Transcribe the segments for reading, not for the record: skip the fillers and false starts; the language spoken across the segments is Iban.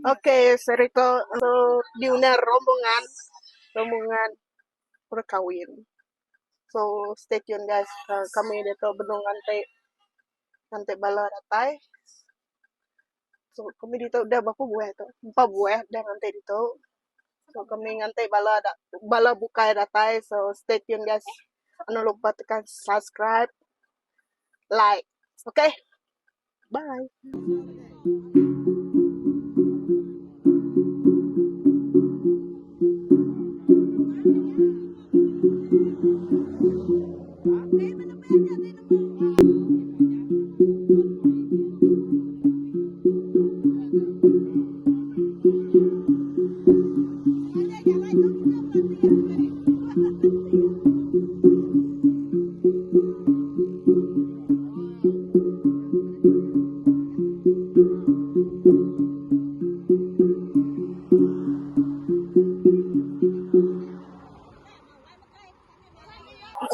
Okay saritu diundang rombongan rombongan berkahwin. So stay tune guys kami ditu benung nganti nganti bala datai. So kami ditu udah berapa buah tu empat buah udah nganti ditu. So kami nganti bala bala bukai datai so stay tune guys anu lupa tekan subscribe like okay. Bye.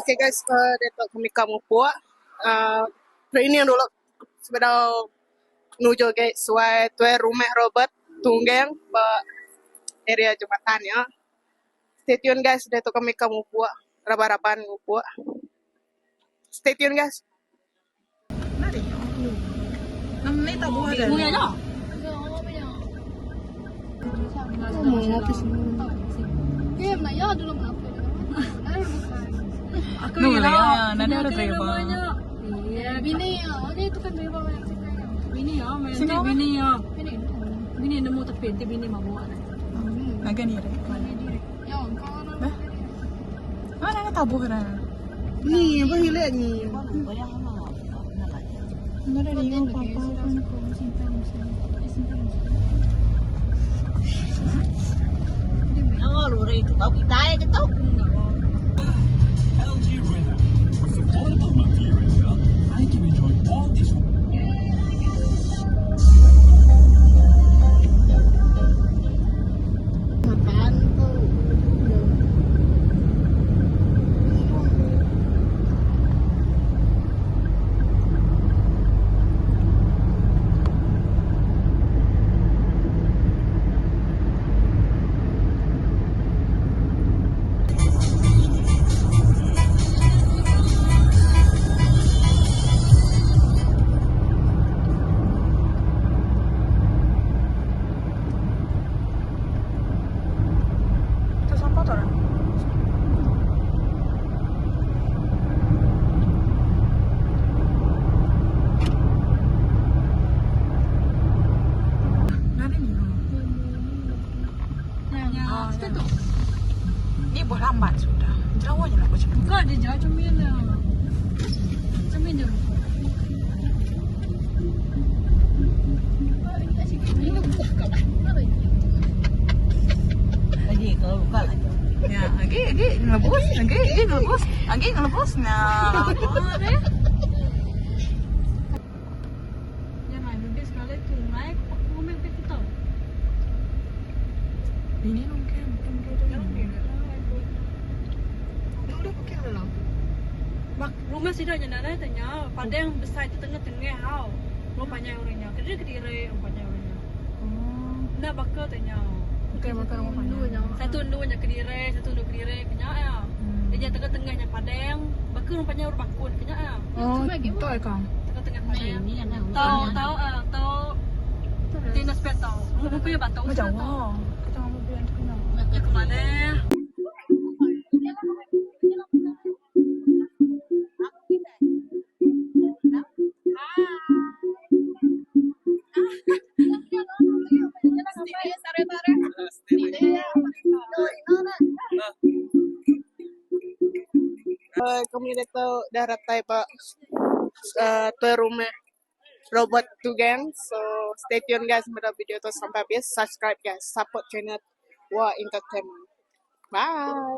Okay guys, uh, diatu kami ka mupuk uh, training dulu sebedau nuju agi suai tuai rumah Robert Tunggeng ba area jambatan nya. Stay tune guys, diatu kami ka mupuk raban-raban mupuk. Stay tune guys. Ni bah hilik ni. Itu sampah tu orang. Ni buah lambat sudah. Jerawanya nak macam Buka dia jauh cermin dia. Cermin dia. Ya, agi agi ngelebus, agi agi ngelebus, agi ngelebus nah. Jangan lebih sekali tu naik aku main kita. Ini mungkin Rumah sida nya nadai tanya, padang besai tu tengah-tengah hau. Rumah panjai orang nya. Kediri kediri rumah panjai orang nya. Enda baka tanya. Bukan baka rumah panjai. Satu endu nya kediri, satu endu kediri kenya iya. Dia nya tengah-tengah nya padang, baka rumah panjai orang Bakun kenya iya. Oh, tu ai kau. Tengah-tengah padang. Tau tau ah tau Tina spet tau. Rumah punya batu. Macam wah. Kita orang mobil yang terkenal. Ya ke mana? Kami ditu udah datai ba uhh tuai rumah Robert Tugeng so stay tune guys meda video tu sampai habis subscribe guys support channel Wa Entertainment. Bye.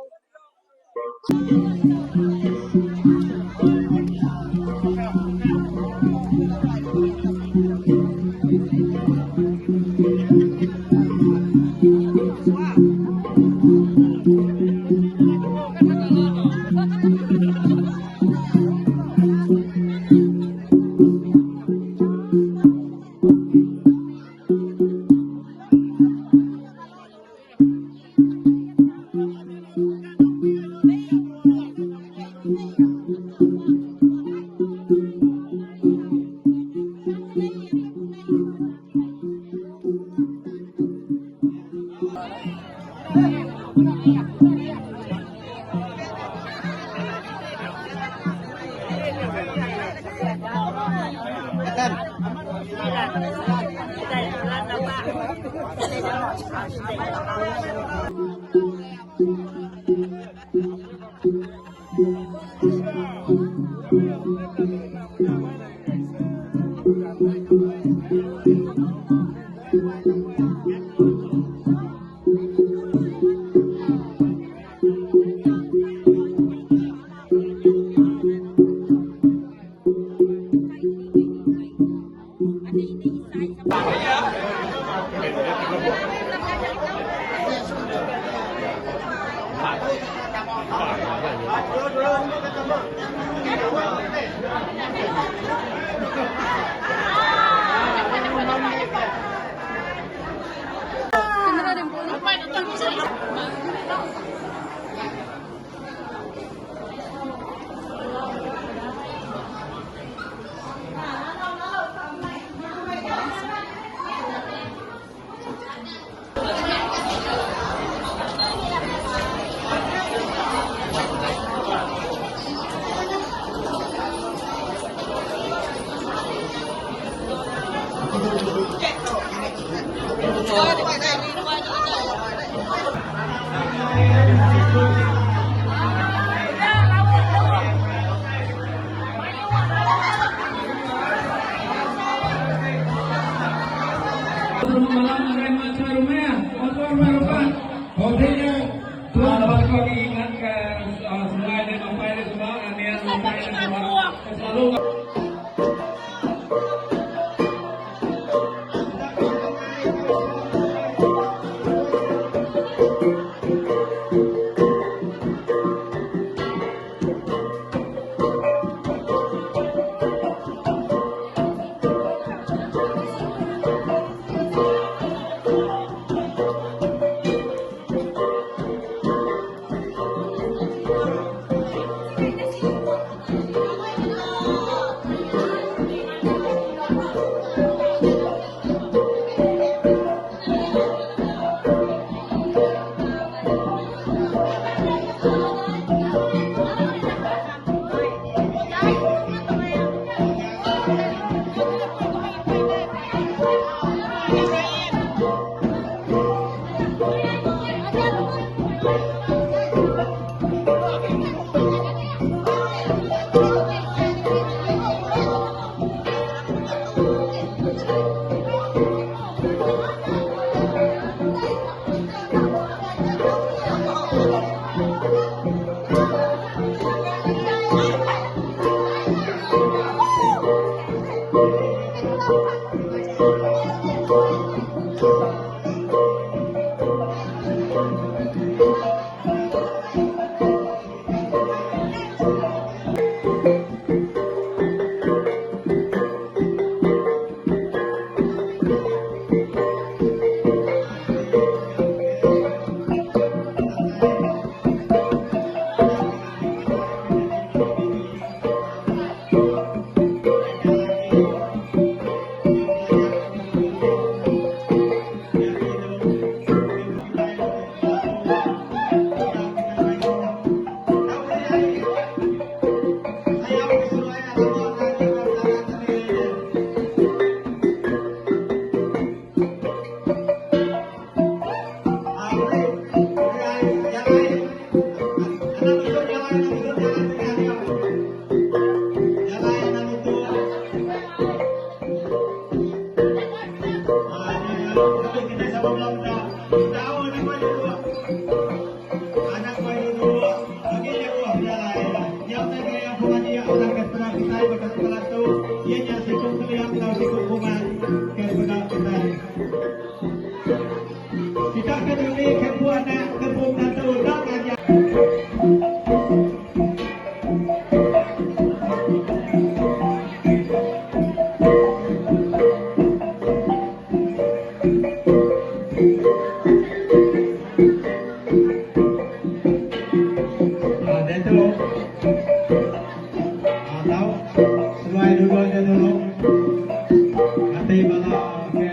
Ti bala ke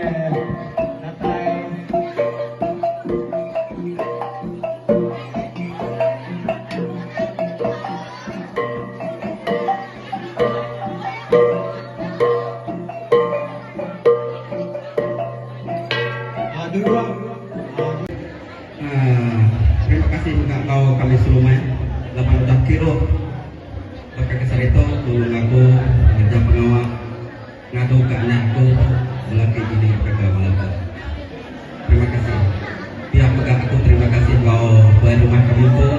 datai. Terima kasih mega enggau kami serumah laban udah kiruh baka ke sehari tu nulung aku ngereja pengawa ngadu ka anak aku tu belaki bini baka ke bala tu. Terima kasih. Pia mega aku terima kasih enggau tuai rumah kami empu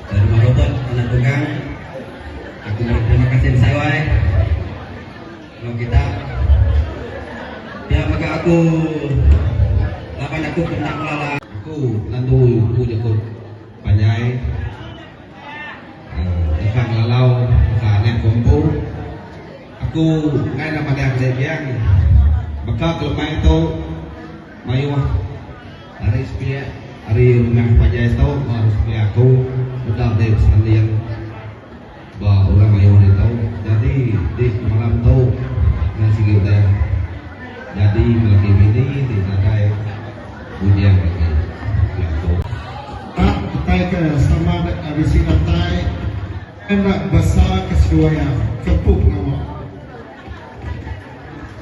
tuai rumah Robert anak Tugang. Aku meri terima kasih besai wai enggau kita. Pia mega aku laban aku ke enda ngelala. Aku nandu ku jaku panjai deka ngelalau baka anak ku empu. Aku enggai enda madah ngagai biang baka kelemai tu mayuh ari sepiak ari rumah panjai tu ba ari sepiak aku meda dei besanding ba orang mayuh ditu. Jadi di malam tu nang sigi udah jadi melaki bini ti nadai bujang agi pia ku. Ba kitai ke sama bisi datai enda basa ke seduai iya ke empu pengawa.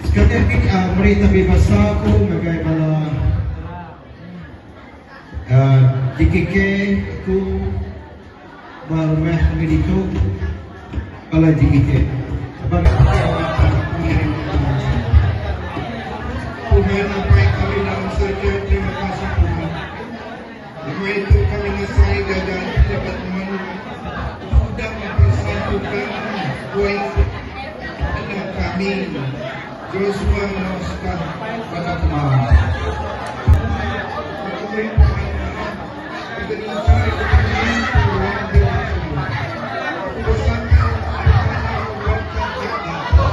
Sekali agi meri tabi basa ku ngagai bala JKK aku ba rumah kami ditu bala JKK. Laban Tuhan Apai kami dalam surga, terima kasih Tuhan. Lemai tu kami ngesai gaga ati laban Nuan udah mempersatukan dua iku anak kami, Joshua enggau Oscar pada kemalam tu. Aku meri Tuhan arap deka ngintai kepengingan peluang diri semua. Aku besampi untuk Petara nguatka tiap data,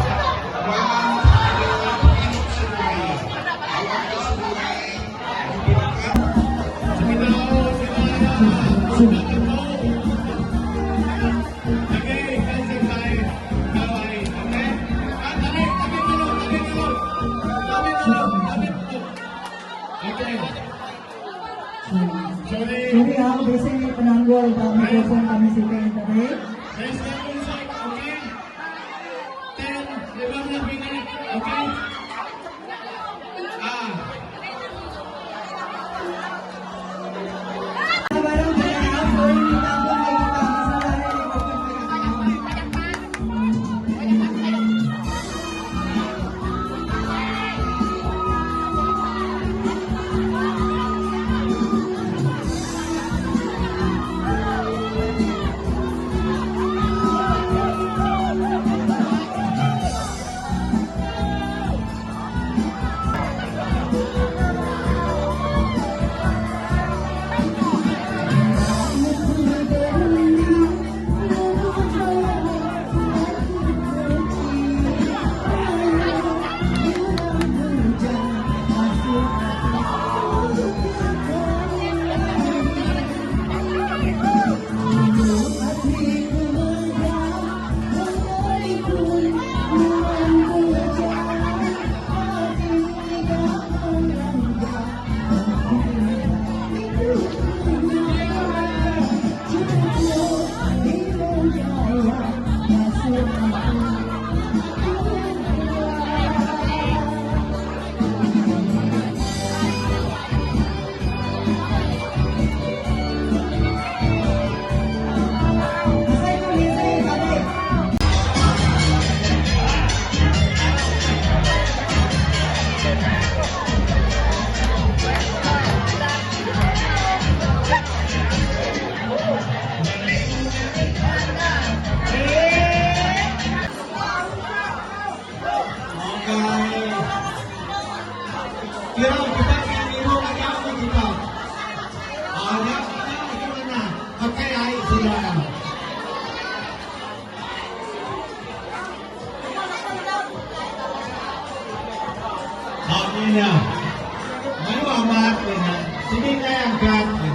malam dalam pengidup seduai iya. Awakka seduai diberekat. Sorry ah, bisi penanggul ba mikrofon kami siti tadi. Kira kita ke ngirup aja meh kita. Ah nya nya agi manah makai ai sida. Ah ni nya. Mayuh amat meh nya. Sigi enggai angkat meh nya.